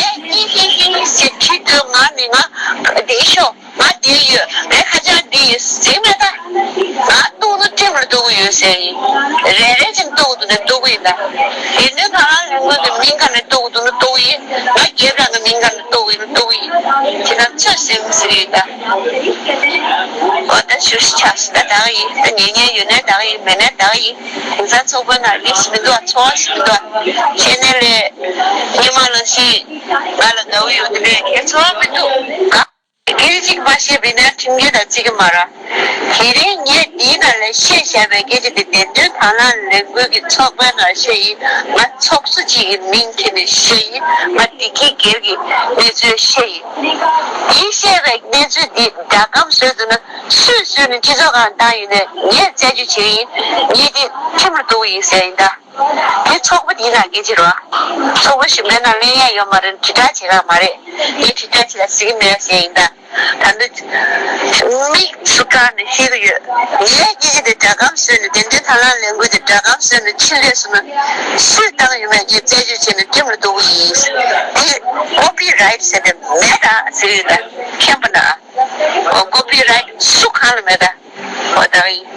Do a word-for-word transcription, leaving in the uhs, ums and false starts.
ཧི་ཧི་ཧི་ཟེར་ཁྲིད་དུས། ང་ནི་ང་བསྡད་ཤོག་ང་བསྡད་ཡོད། ངའི་ཁ་ཆག་འདི་ཡིན་ཟེར་མེད་ད། ང་གཏུག་ན་ཁྲིམས་ལ་གཏུག་གི་ཡོད་ཟེར་ཡིན། རེ་རེ་བཞིན་གཏུག་གི་འདུག་ན་གཏུག་གི་ཡིན་ད། དགེ་འདུན་ཐར་ལམ་ལས་འགུལ་གྱི་མིང་ག་ནས་གཏུག་གི་འདུག་ན་གཏུག་གི་ཡིན། ང་རྒྱལ་དབང་གི་མིང་ག་ནས་གཏུག་གི་ཡིན་ན་གཏུག་གི་ཡིན། དེ་ན་ཚོད་ཟིན་ཟེར་ཡོད་ད། འོ་ད་ཞུ་ཞིག་ཆགས་ཤིག་ད་ད་ག་ཡིན། ད་ཉན་མཁན་ཡོད་ན་ད་ག་ཡིན། མེད་ན་ད་ག་ཡིན། དེང་སང་ཚོགས་པའི་ནང་ལས་ཞིག་མི་འདུག་ཚོགས་ཞིག་མི་འདུག་ཤེས་ནས་ལས་སྙན་མ་ལ་ཞིག་ང་ལ་དགའ་བོ་ཡོད་དེ་ལས་ངས་ཚོགས་མི་འདུག་ག་སྐད་ཆ་གཅིག་མ་བཤད་པ་ཡིན་ན་ཁྲིམས་འགལ་དང་བརྩི་གི་མ་རེད། དེ་རིང་ངས་འདིའི་ནང་ལ་བཤད་བཞག་པའི་སྐད་ཆ་དེ་བདེན་དོན་དང་བླངས་ལས་འགུལ་གྱི་ཚོགས་པའི་ནང་བཤད་ཡིན། ང་ཚོགས་གཙོ་གཅིག་གི་མིང་འཁྱེར་ནས་བཤད་ཡིན། ང་བདེ་སྐྱིད་རྒྱལ་གྱི་གནས་ཚུལ་བཤད་ཡིན། འདིའི་བཤད་པའི་གནས་ཚུལ་འདི་འདྲ་སྐམ་བཟོས་འདུག་ན། སུས་བཟོས་ནས་སྤྱི་ཚོགས་སྒང་བཏང་ཡིན་ནའི་ངས་རྩད་གཅོད་བྱས་ཡིན། ངས་འདི་ཁྲིམས་ལ་གཏུགས་ཡིན་ཟེར་ཡིན་ད། དེ་ཚོགས་པ་འདིའི་ནང་སྐད་ཆ་རེད་བ། ཚོགས་པ་གཞན་པའི་ནང་གླེང་ཡ་ཡོད་མ་རེད། དྲིལ་བསྒྲགས་བྱེད་ག་མ་རེད། ངས་དྲིལ་བསྒྲགས་བྱེད་ཡ་ཟེར་གི་མེད་ཟེར་ཡིན་ད། ད་ནི་མིག་ཆུ་དཀར་ནས་ཤེས་ཀྱི་ཡོད། ངས་སྐད་ཆ་དེ་འདྲ་སྐམ་བཟོས་ནས། བདེན་དོན་དང་བླངས་ལས་འགུལ་དེ་འདྲ་སྐམ་བཟོས་ནས་ཕྱིན་སླེབས་སོང་ན། སུས་བཏང་ཡོད་མེད་ངས་རྩད་གཅོད་བྱས་ནས་ཁྲིམས་ལ་གཏུགས་ཀྱི་ཡིན། དེ་ཀོ་པི་རའེ་ཊི་ཟེར་དེ་མེད་ད་ཟེར་ཡོད་ད། མཁྱེན་པ་ན། ཀོ་པི་རའེ་ཊི་སུ་གང་ལ་མེད་ད། འོ་ད་ག་ཡིན།